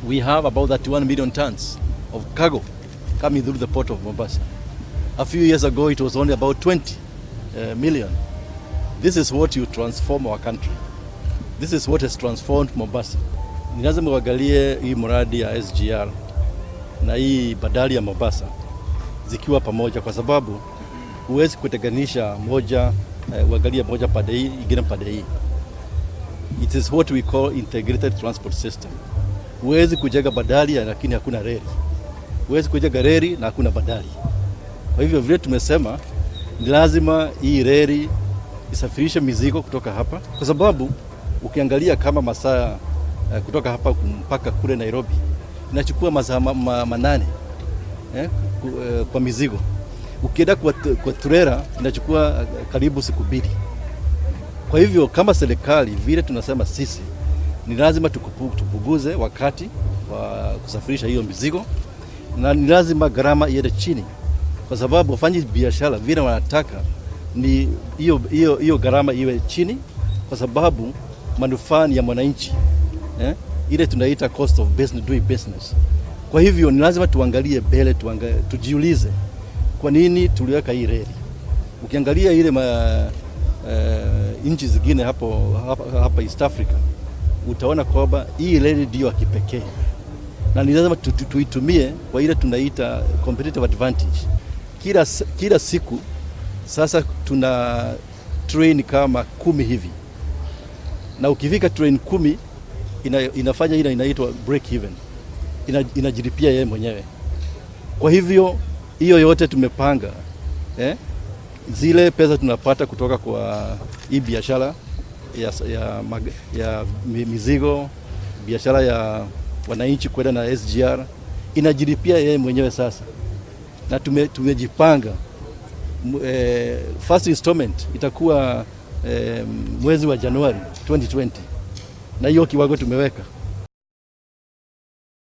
We have about 31 million tons of cargo coming through the port of Mombasa. A few years ago it was only about 20 million. This is what you transform our country. This is what has transformed Mombasa. Ni lazima uangalie hii mradi ya SGR na hii bandari ya Mombasa zikiwa pamoja, kwa sababu huwezi kutenganisha moja, uangalie moja pande hii, ingine pande hii. It is what we call integrated transport system. Huwezi kujenga bandari lakini hakuna reli. Huwezi kujenga reli na hakuna bandari. Kwa hivyo vile tumesema ni lazima hii reli isafirishe mizigo kutoka hapa, kwa sababu ukiangalia kama masaa kutoka hapa mpaka kule Nairobi inachukua masaa 8 kwa mizigo. Ukienda kwa trela inachukua karibu siku 2. Kwa hivyo kama serikali vile tunasema sisi ni lazima tupunguze wakati wa kusafirisha hiyo mizigo, na ni lazima gharama iende chini, kwa sababu wafanye biashara vile wanataka ni hiyo gharama iwe chini, kwa sababu manufaa ya mwananchi, ile tunaita cost of business, doing business. Kwa hivyo ni lazima tuangalie mbele, tujiulize kwa nini tuliweka hii reli. Ukiangalia ile nchi zingine hapo hapa East Africa utaona kwamba hii reli ndio ya kipekee na ni lazima tuitumie kwa ile tunaita competitive advantage. Kila siku sasa tuna train kama 10 hivi, na ukifika train 10 inafanya ile inaitwa break even, inajilipia yeye mwenyewe. Kwa hivyo hiyo yote tumepanga, zile pesa tunapata kutoka kwa hii biashara ya mizigo, biashara ya wananchi kwenda na SGR inajilipia yeye mwenyewe sasa, na tumejipanga. First installment itakuwa mwezi wa Januari 2020, na hiyo kiwango tumeweka.